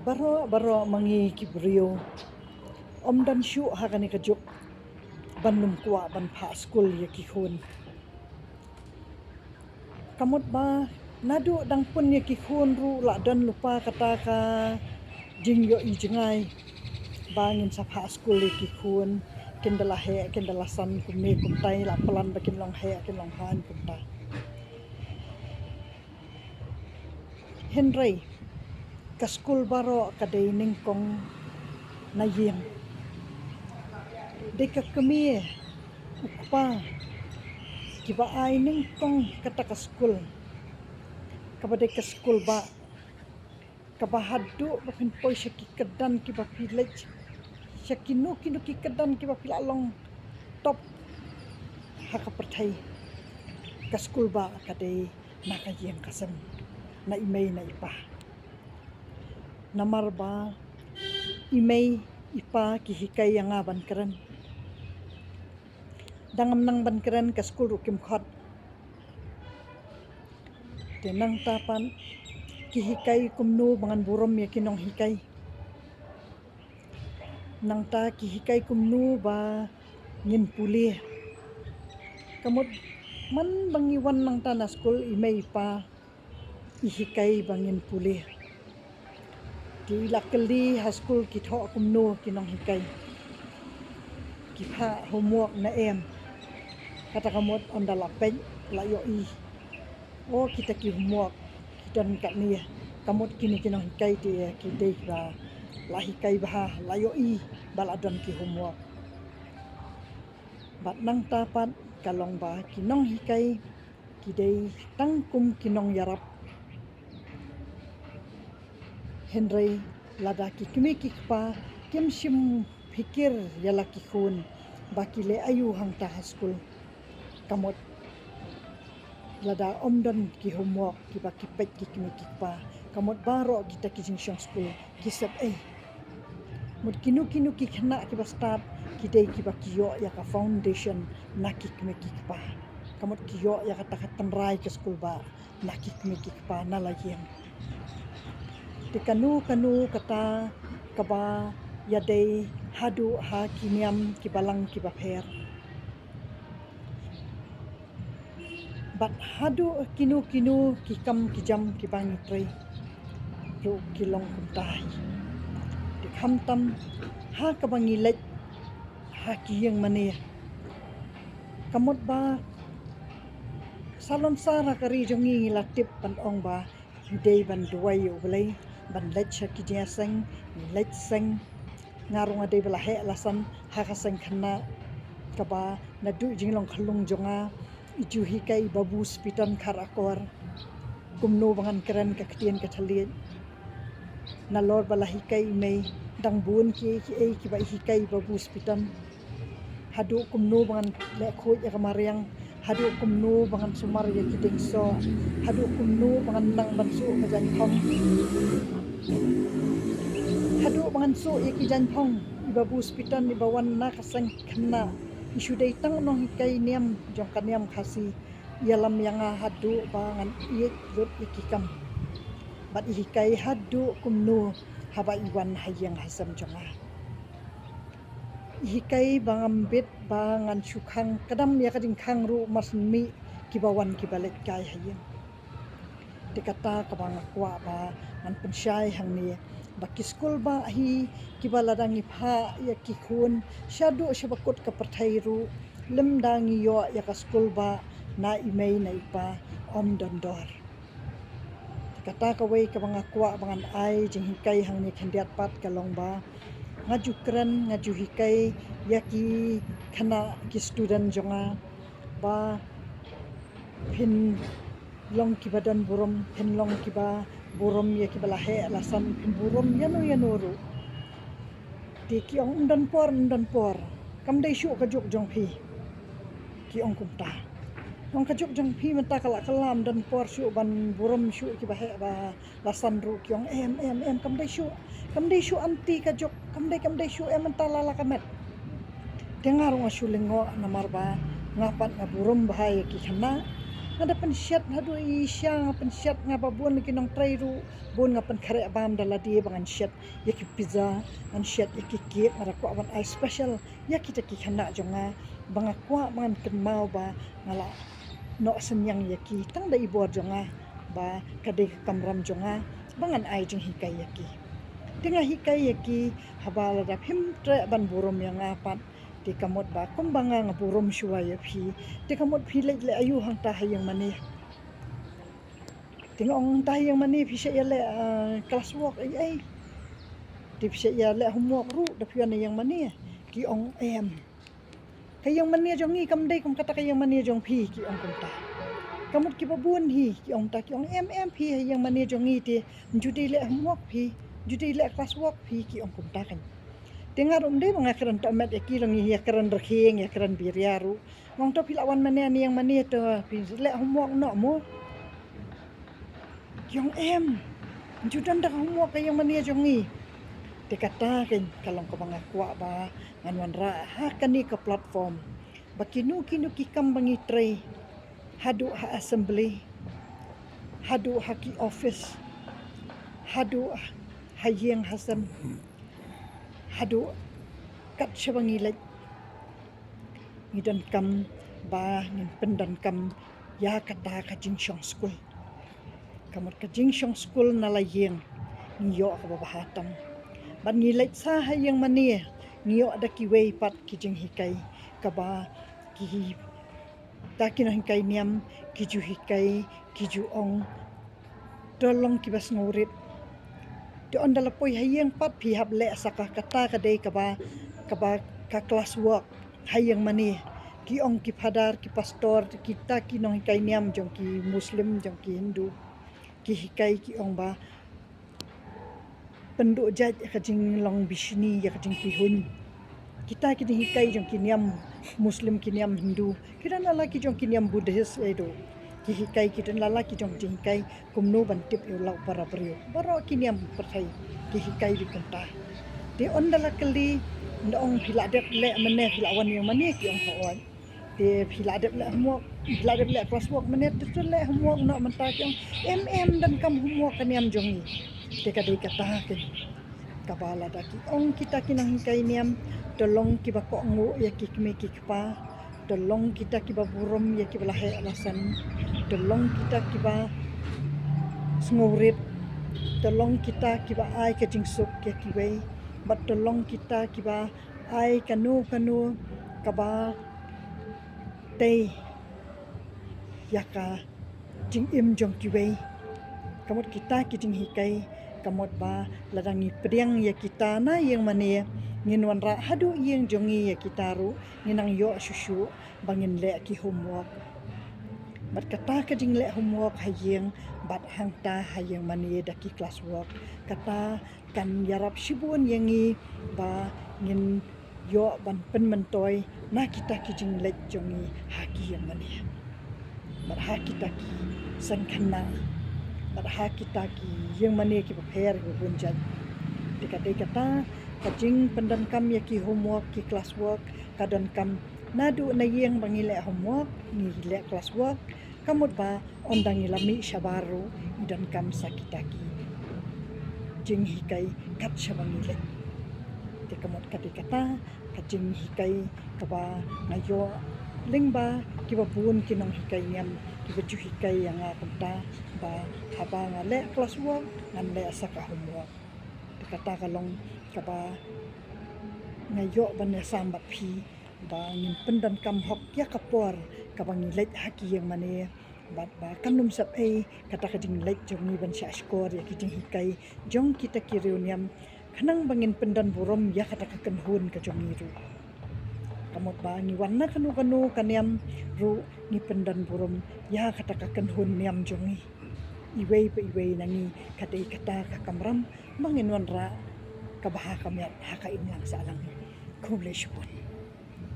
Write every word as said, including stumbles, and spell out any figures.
Baroh baroh ma ngi ki briew, ym don shuh ha kane ka juk ban ym kwah ban phah skul ïa ki khun. Ka mut ba naduh dang pun ïa ki khun ruh la don lypa kata ka jingïohi jngai ba ngin sa phah skul ïa ki khun, kin da la heh, kin da la san kumne kumtai, la plan ba kin long heh, kin long haiñ kumta. Hynrei ka skul baroh ka dei nyngkong na ïing. Dei ka kmie u kpa kiba ai nyngkong kata ka skul, kaba dei ka skul ba, kaba haduh ba phin poi sha ki kyrdan kiba phi leit, sha kino kino ki kyrdan kiba phi la long top ha ka pyrthei, ka skul ba ka dei na ka ïing ka sem, na i mei na i pa. Namar ba i mei i pa ki hikai ïa nga ban kren. Dang ym nang ban kren ka skul ruh kim khot. Te nangta pat ki hikai kumno ba ngan burom ïa ki nonghikai. Nangta ki hikai kumno ba ngin pule. Ka mut man ba ngi wan nangta na skul, i mei i pa i hikai ba ngin pule. Te i la kylli ha skul ki thoh kumno ki nonghikai, ki phah homework ne em. Kata ka mut ynda la peit la ïohi, o kita ki homework ki don katne. Ka mut kine ki nonghikai te ki dei ba la hikai bha, la ïohi ba la don ki homework. Bad nangta pat ka long ba ki nonghikai ki dei tang kum ki nongïarap. Hynrei lada ki kmie ki kpa kim shym phikir ïa la ki khun ba ki leh aïu hangta ha skul, ka mut lada ym don ki homework kiba ki peit ki kmie ki kpa, ka mut baroh kita ki jingshong skul ki sep ei. Mut kino kino ki khynnah kiba stad ki dei kiba ki ïoh ïa ka foundation na ki kmie ki kpa. Ka mut ki ïoh ïa kata ka tynrai ka skul ba na ki kmie ki kpa na la ïing. Te kano kano kata kaba ïadei haduh ha ki niam ki balang kiba pher. Bad haduh kino kino ki kam ki jam kiba ngi trei ruh ki long kumta hi. Te khamtam ha kaba ngi leit ha ki ïing mane. Ka mut ba salonsar ha ka ri jong ngi ngi la tip ban ong ba ngi dei ban duwai ïa U Blei, ban leit sha ki jingïaseng, ngi leit seng. Nga ruh nga dei ba la heh la san ha ka seng khynnah kaba naduh jinglong khyllung jong nga, i ju hikai i Babu Spiton Kharakor kumno ba ngan kren ka ktien ka thylliej. Nalor ba la hikai i mei, dang bun kiei kiei kiba i hikai i Babu Spiton. Haduh kumno ba ngan leh khuid ïa ka mariang, haduh kumno ba ngan sumar ïa ki dieng soh, haduh kumno ba ngan nang ban suh ka jaiñphong, haduh ba ngan suh ïa ki jaiñphong. I Babu Spiton iba wan na ka seng khynnah, i shu dei tang u nonghikai niam jong ka niam Khasi, ïalam ïa nga haduh ba ngan ïeit lut ïa ki kam. Bad i hikai haduh kumno haba i wan ha ïing ha sem jong nga. I hikai ba ngam bit ba ngan shu khang, ka dam ïa ka jingkhang ruh mar shu mih kiba wan kiba leit kai ha ïing. Te kata kaba nga kwah ba ngan pynshai hangne, ba ki skul ba hi kiba lada ngi phah ïa ki khun shaduh sha ba kut ka pyrthei ruh, lymda ngi ïoh ïa ka skul ba na i mei na i pa, ym don dor. Te kata kawei kaba nga kwah ba ngan ai jinghikai hangne khyndiat pat ka long ba nga ju kren, nga ju hikai ïa ki khynnah ki student jong nga ba phin long kiba don burom, phin long kiba burom ïa kiba la heh la san, phin burom ïano ïano ruh. Te ki ong, ym don por, ym don por, kam dei shuh ka juk jong phi. Ki ong kumta. Ong ka juk jong phi mynta ka la kylla, ym don por shuh ban burom shuh kiba heh ba la san ruh. Ki ong em em em, kam dei shuh, kam dei shuh aunty ka juk, kam dei, kam dei shuh em, mynta la la ka met. Te nga ruh nga shu lyngngoh namar ba nga pat nga burom bha ïa ki khynnah, Nga da pynshet haduh i sha, nga pynshet, nga ba bun ki nongtrei ruh, bun nga pynkhreh bam da lade ba ngan shet ïa ki pizza, ngan shet ïa ki cake, nga da kwah ban ai special ïa kita ki khynnah jong nga, ba nga kwah ba ngan kynmaw ba nga la noh synñiang ïa ki tang da i bor jong nga, ba ka dei ka kamram jong nga ba ngan ai jinghikai ïa ki. Te nga hikai ïa ki, haba lada phim treh ban burom ïa nga pat, te ka mut ba kumba nga, nga burom shuwa ïa phi. Te ka mut phi leit leh aïu hangta ha ïingmane? Te nga ong, hangta ha ïingmane phi shah ïaleh, ah, class work ei ei? Te phi shah ïaleh homework ruh da phi wan ha ïingmane? Ki ong, em. Ka ïingmane jong ngi kam dei kum kata ka ïingmane jong phi, ki ong kumta. Ka mut kiba bun hi ki ong ta, ki ong, em em, phi ha ïingmane jong ngi te ym ju dei leh homework phi, ym ju dei leh class work phi, ki ong kumta kan. Te nga ruh ym dei ba nga kren tohmet ïa ki, long ïa kren rkhie, ïa kren biria ruh. Nga ong, to phi la wan mane ha ïingmane, to phi leh homework noh mo? Ki ong, em, ym ju don da ka homework ka ïingmane jong ngi. Te kata kan ka long kaba nga kwah ba ngan wanrah ha kane ka platform, ba kino kino ki kam ba ngi trei, haduh ha assembly, haduh ha ki office, haduh ha ïing ha sem, haduh kat shaba ngi leit, ngi donkam ba ngin pyndonkam ïa kata ka jingshong skul. Ka mut ka jingshong skul na la ïing ngi ïoh kaba bha tam. Bad ngi leit sa ha ïingmane, ngi ïoh da kiwei pat ki jinghikai, kaba ki hi, ta ki nonghikai niam ki ju hikai, ki ju ong, to long kiba sngewrit. Te ynda la poi ha ïing pat phi hap leh sa ka, kata ka dei kaba, kaba ka class work ha ïingmane. Ki ong ki phadar, ki pastor, kita ki nonghikai niam jong ki Muslim, jong ki Hindu, ki hikai, ki ong ba pynduh jait ïa ka jinglong bishni, ïa ka jingpihuiñ. Kita ki jinghikai jong ki niam Muslim, ki niam Hindu, ki don la la ki jong ki niam Buddhist, eh, ruh ki hikai, ki don la la ki jong ki jinghikai kumno ban tip ïa u lad para briew. Baroh ki niam pyrthei ki hikai ruh kumta. Te ynda la kylli, ynda ong, phi la dep leh mane, phi la wan ïingmane, ki ong, hooid. Te phi la dep leh homework, phi la dep leh class work mane, te to leh homework noh mynta, ki ong, em em, donkam homework ka niam jong ngi. Te ka dei kata kan kaba lada ki ong kita ki nonghikai niam, to long kiba kohnguh ïa ki kmie ki kpa, to long kita kiba burom ïa kiba la heh la san, to long kita kiba sngewrit, to long kita kiba ai ka jingsuk ïa kiwei, bad to long kita kiba ai kano kano kaba tei ïa ka jingim jong kiwei. Ka mut kita ki jinghikai, ka mut ba lada ngi pdiang ïa kita na ïingmane, ngin wanrah haduh ïing jong ngi ïa kita ruh, ngin nang ïoh shuh shuh ba ngin leh ki homework. Bad kata ka jingleh homework ha ïing bad hangta ha ïingmane da ki class work, kata kan ïarap shibun ïa ngi ba ngin ïoh ban pynmyntoi na kita ki jingleit jong ngi ha ki ïingmane, bad ha kita ki seng khynnah, bad ha kita ki ïingmane kiba pher kiba bun jait. Te ka dei kata ka jingpyndonkam ïa ki homework, ki class work, ka donkam naduh na ïing ba ngi leh homework, ngi leh class work, ka mut ba ynda ngi la mih shabar ruh ngi donkam sa kita ki jinghikai kat shaba ngi leit. Te ka mut ka dei kata ka jinghikai kaba nga ïoh lyngba kiba bun ki nonghikai niam kiba ju hikai ïa nga kumta, ba haba nga leh class work ngan leh sa ka homework. Te kata ka long kaba nga ïoh ban ïasam bad phi, ba ngin pyndonkam hok ïa ka por kaba ngi leit ha ki ïingmane, bad ba kan ym sep ei kata ka jingleit jong ngi ban shah shkor ïa ki jinghikai jong kita ki riewniam, khnang ba ngin pyndon burom ïa kata ka kynhun ka jong ngi ruh. Ka mut ba ngi wan na kano kano ka niam ruh ngi pyndon burom ïa kata ka kynhun niam jong ngi. Iwei pa iwei na ngi ka dei kata ka kamram ba ngin wanrah kaba ha kham ïa ha ka imlang sahlang. Khublei shibun.